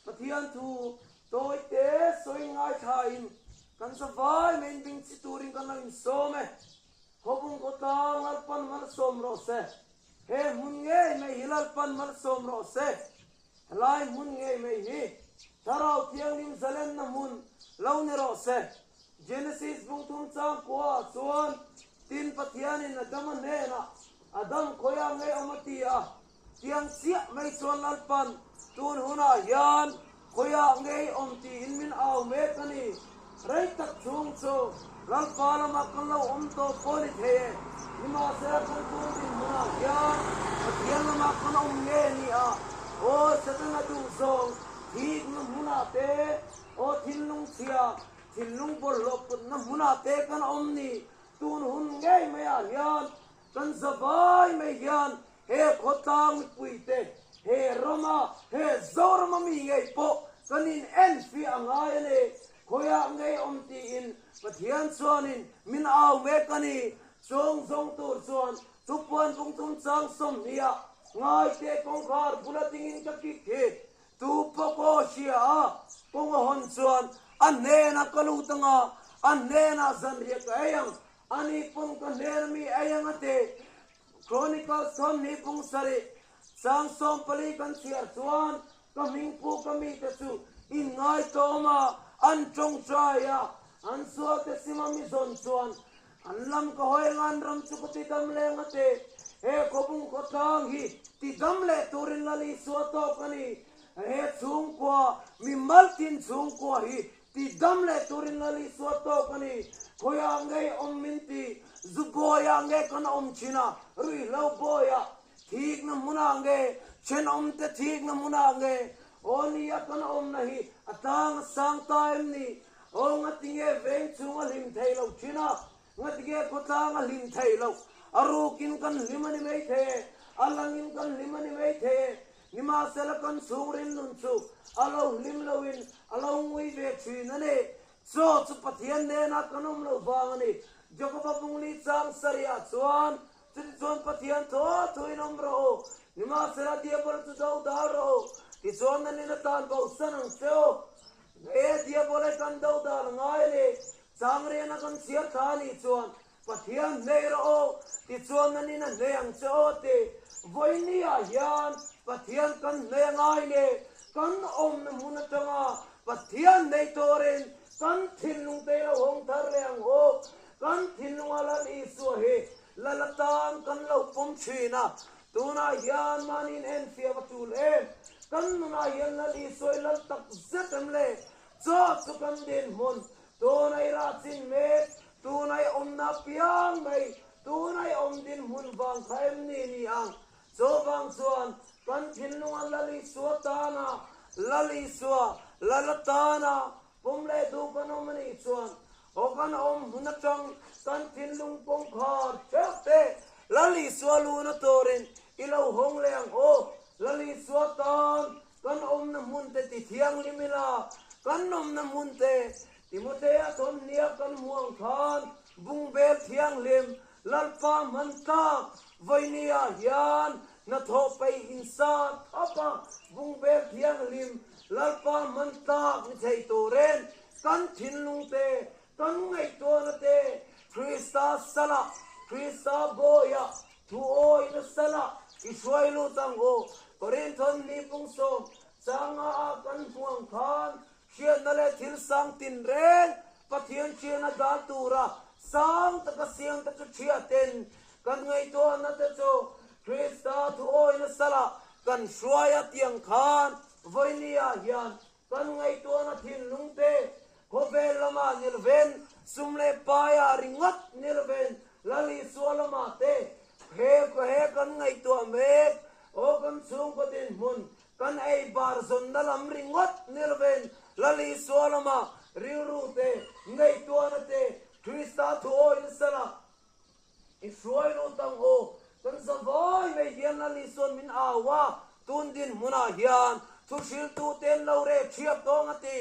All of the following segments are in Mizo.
Pathian thu tawi te sawi ngaithla in kan zavai mai in bing chi turin kan lo insawm e. Khawbung khawtlang Lalpan malsawm rawh se. He hmun ngei mai hi Lalpan malsawm rawh se. Helai hmun ngei mai hi Thlarau Thianghlim zalenna hmun lo ni rawh se. Genesis bungthum chang kua ah chuan tin Pathianin Adama hnenah Adam khawiah ngei awm a ti a, tiang chiah mai chuan Lalpan tun hunah hian khawiah ngei awm tiin min au mek a ni. Rei tak chhung chu Lalpa lamah kan lo awm tawh pawh ni thei e, nimahsela kan tun dinhmunah hian Pathian lamah kan awm nge ni a, aw Setana duhzawng thikna hmunah te, aw thinlung chhia, thinlung bawlhhlawh putna hmunah te kan awm ni. Tun hun ngei maiah hian kan zavai mai hian he khawtlang mipuite, he rama, he Zorama mi ngei pawh kan in enfiah a ngai a ni. Khawiah ngei awm tiin Pathian chuanin min au mek a ni. Chawng zawng tur chuan thupuan bungthum chang 20 ah ngaite kawngkhar bula dingin ka kik hi Tu pawh aw hria a, kawng a hawn chuan a hnenah ka lut ang a, a hnenah zanriah ka ei ang, ani pawn ka hnena mi ei ang a ti. Chronicles 27 chang 14 kan chhiar chuan ka hmingpu ka mite chu inngaitawm a, an tawngtai a, an sualte sima mi zawn chuan An lam ka hawi anga an ram chu ka ti dam leng a ti. He khawbung khawtlang hi ti dam leh turin Lal Isua tawk a ni. He chhungkua, mi maltin chhungkua hi ti dam leh turin Lal Isua tawk a ni. Khawiah ngei awm min ti, zu bawiah nge kan awm thin a, ruihhlo bawiah thikna hmunah nge, thenawmte thikna hmunah nge, aw nia kan awmna hi a tlang a sang ta em ni? Aw ngatinge veng chung a hlim thei lo thin a, ngatinge khawtlang a hlim thei lo, a rukin kan hlim a ni mai thei e, a langin kan hlim a ni mai thei e, nimahsela kan chhungrin nun chu a lo hlim loin a lo ngui ve thin a ni. Chaw chu Pathian nena kan awm lo vang a ni. Jakoba bungli chang sarihah chuan, Chutichuan Pathian thaw thuin awm rawh u, nimahsela diabol chu do dal rawh u, tichuan nan in atan bosan ang che u. He diabole kan do dan ngai a ni. Changriana kan chhiar tha a nih chuan Pathian hnei rawh aw, tichuan nan in a hnei ang che aw ti. Vawinia hian Pathian kan hnei a ngai ni. Kan awmna hmun atanga Pathian hnei turin kan thinlung te lo hawng thar leh ang u. Kan thinlunga Lal Isua hi Lal atan kan lo pawm thin a, tunah hian mahniin enfiah va tul em? Kan nunah hian Lal Isua i lal tak zet em le? Chaw chu kan dinhmun, tuna i rah chin mek, tuna i awmna piang mai, tuna i awm dinhmun vang kha em ni ni ang? Chaw vang chuan kan thinlunga Lal Isua tana, Lal Isua Lal atana Pawm leh duh kan awm a nih chuan aw kan awm hmun atang kan thinlung kawngkhar theuh te Lal Isua luna turin i lo hawng leh ang aw. Lal Isua tan kan awmna hmun te ti thianghlim ila, kan awmna hmun te Timothea thawmhnia kan hmu ang khan bungbel thianghlim Lalpa hman tlak vawinia hian hnathawh peih insa thap a, bungbel thianghlim Lalpa hman tlak ni thei turin kan thinlung te, kan ngaihtuahna te Krista salah, Krista bawiah, thuawina salah i hruai lut ang u. Korinthon ni pung sawm changa ah kan hmu ang khan Hriatna leh thil sang tinreng Pathian hriatna dan tura sang taka siamte chu hriatin kan ngaihtuahna te chu Krista thuawina salah kan hruai a tiang khan vawinia hian kan ngaihtuahna thinlung te khawvel lamah nilven sum leh paiah ringawt nilven Lal Isua lamah te he he kan ngaihtuah mek aw kan chhungkaw dinhmun Kan ei bar zawnna lam ringawt ni lovin Lal Isua lama rilru te, ngaihtuahna te, Krista thu awi nasa la i hruai lut ang u. Kan zavai mai hian Lal Isua'n min au a, tun dinhmunah hian thu hriltu te'n lo reh thiap dawng a ti.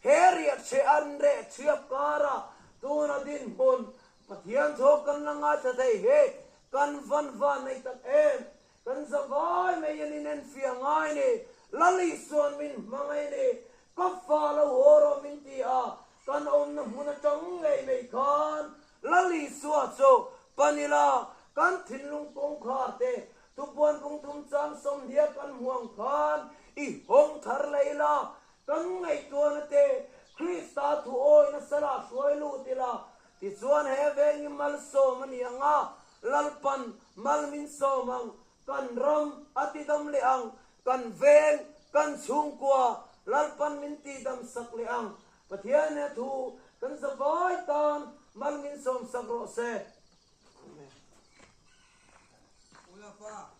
He riah hreh an reh thiap kara tuna dinhmun Pathian thu kan la ngaithla thei hi kan van van nei tak em? Kan zavai mai an inenfiah ngai ni. Lal Isua'n min hmangaih ni, ka fa lo haw rawh min ti a, kan awmna hmun atang ngei mai khan Lal Isua chu pan ila, kan thinlung kawngkhar te thupuan bungthum chang sawmhnia kan hmu ang khan i hawng thar leh ila, kan ngaihtuahna te Krista thu awina salah hruai lut ila, tichuan he vengin malsawm a ni ang a, Lalpan mal min sawm ang, Kan ram a tidam leh ang, kan veng, kan chhungkua Lalpan min tidam sak leh ang. Pathian he thu kan zavai tan mal min sawm sak rawh se. Amen. Ula pa.